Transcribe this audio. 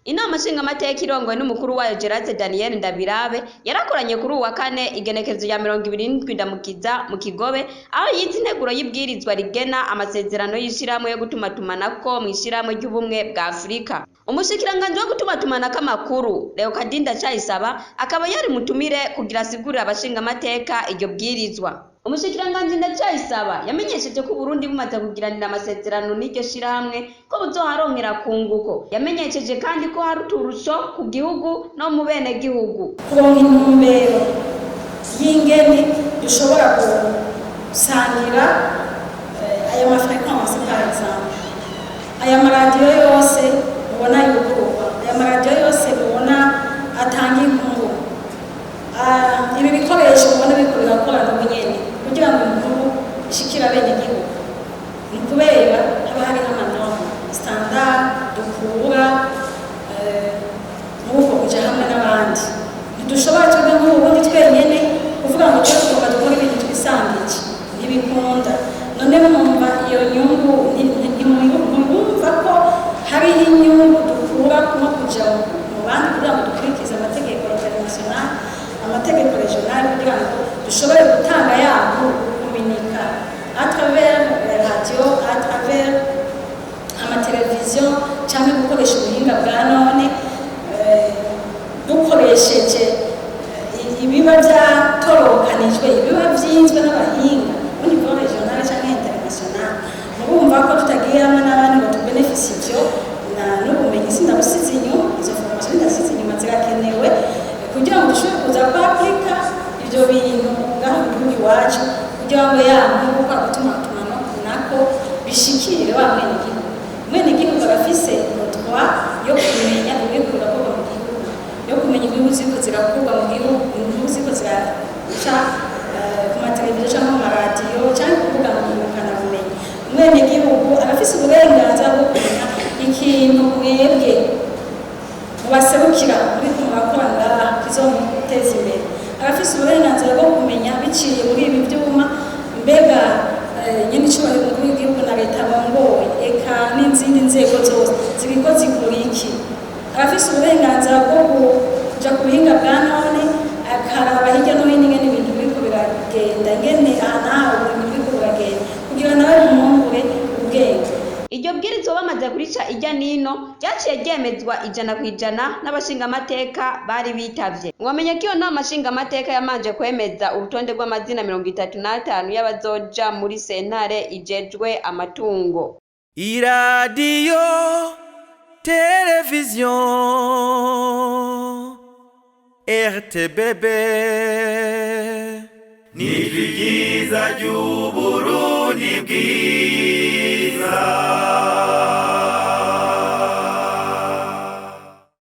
Inama nshingamateka irongowe n'umukuru wayo Gerard Daniel Ndabirabe yarakoranye kuri uwa kane, igenekerezo rya 27 Ndamukiza, mu Kigobe, aho yize integuro y'ibwirizwa rigena amasezerano y'ishirahamwe yo gutumatumanako mw'ishirahamwe ry'Ubumwe bwa Afurika. Umushikiranganji wo gutumatumanako amakuru, Leokadi Ndacayisaba, akaba yari mutumire kugira asigurire abashingamateka iryo bwirizwa. Umushikiranganji Ndacayisaba yamenyesheje ko Uburundi bumaze kugiranira amasezerano n'iryo shirahamwe ko buzoharonkera kunguko. Yamenyesheje kandi ko hari uturusho ku gihugu no mu benegihugu. Kuronka intumbero y'ingene dushobora gusangira aya ma fréquences, par exemple aya maradiyo yose mubona yugururwa, aya maradiyo yose mubona atanga inkuru. Ibi bikoresho mubona biriko birakorana ubu nyene kugira ngo inkuru ishikire abenegihugu, ni kubera haba hariho ama normes standard dukura muri uko kuja hamwe n'abandi. Ntidushobora twebwe nk'Uburundi twenyene kuvuga ngo twe tugomba dukora ibintu twisangije, ntibikunda. None mwumva iyo nyungu, ntimwumva ko hariho inyungu dukura nko kuja mu bandi kugira ngo dukurikize amategeko international, amategeko régional, kugira ngo dushobore gutanga yabo kuminika à travers la radio, à travers amateleviziyo, cyangwa gukoresha ubuhinga bwa none, dukoresheje ibiba byatorokanijwe, ibiba byinzwe n'abahinga au niveau régional cyangwa international? Murumva ko tutagiye hamwe n'abandi ngo tubenefisi ivyo na n'ubumenyi, sindabusize inyuma. Izo formation ndasize inyuma, zirakenewe kugira ngo dushobore kuza kwapurika ivyo bintu ngaho mu gihugu iwacu, kugira ngo ya nkuru, kwa gutuma nako bishikire wa mwenegihugu. Umwenegihugu arafise le droit yo kumenya ibiriko birakorwa mu gihugu, yo kumenya inkuru ziriko zirakorwa mu gihugu, inkuru ziriko ziraca ku mateleviziyo cyangwa mu maradiyo cyangwa ku mbuga ngurukanabumenyi. Umwenegihugu arafise uburenganzira bwo kumenya ikintu mwebwe mubaserukira muriko murakora ngaha kizomuteza imbere. Arafise uburenganzira bwo kumenya biciye muri ibi byuma, mbega nyene icubahiro umukuru w'igihugu na leta bongoye, eka n'izindi nzego zose ziriko zikora iki. Arafise uburenganzira bwo kuja ku buhinga bwa none, akaraba hirya no hino ingene ibintu biriko biragenda, ingene aha n'aha ibintu biriko biragenda, kugira nawe bimwungure ubwenge. Iryo bwirizwa bamaze kurica irya nino, ryaciye ryemezwa 100% n'abashingamateka bari bitavye. Mwamenye ko iyo nama nshingamateka yamanje kwemeza urutonde rw'amazina 35 y'abazoja muri sentare ijejwe amatungo. Iradiyo, televiziyo RTBB, Nijwi ryiza ry'Uburundi bwiza.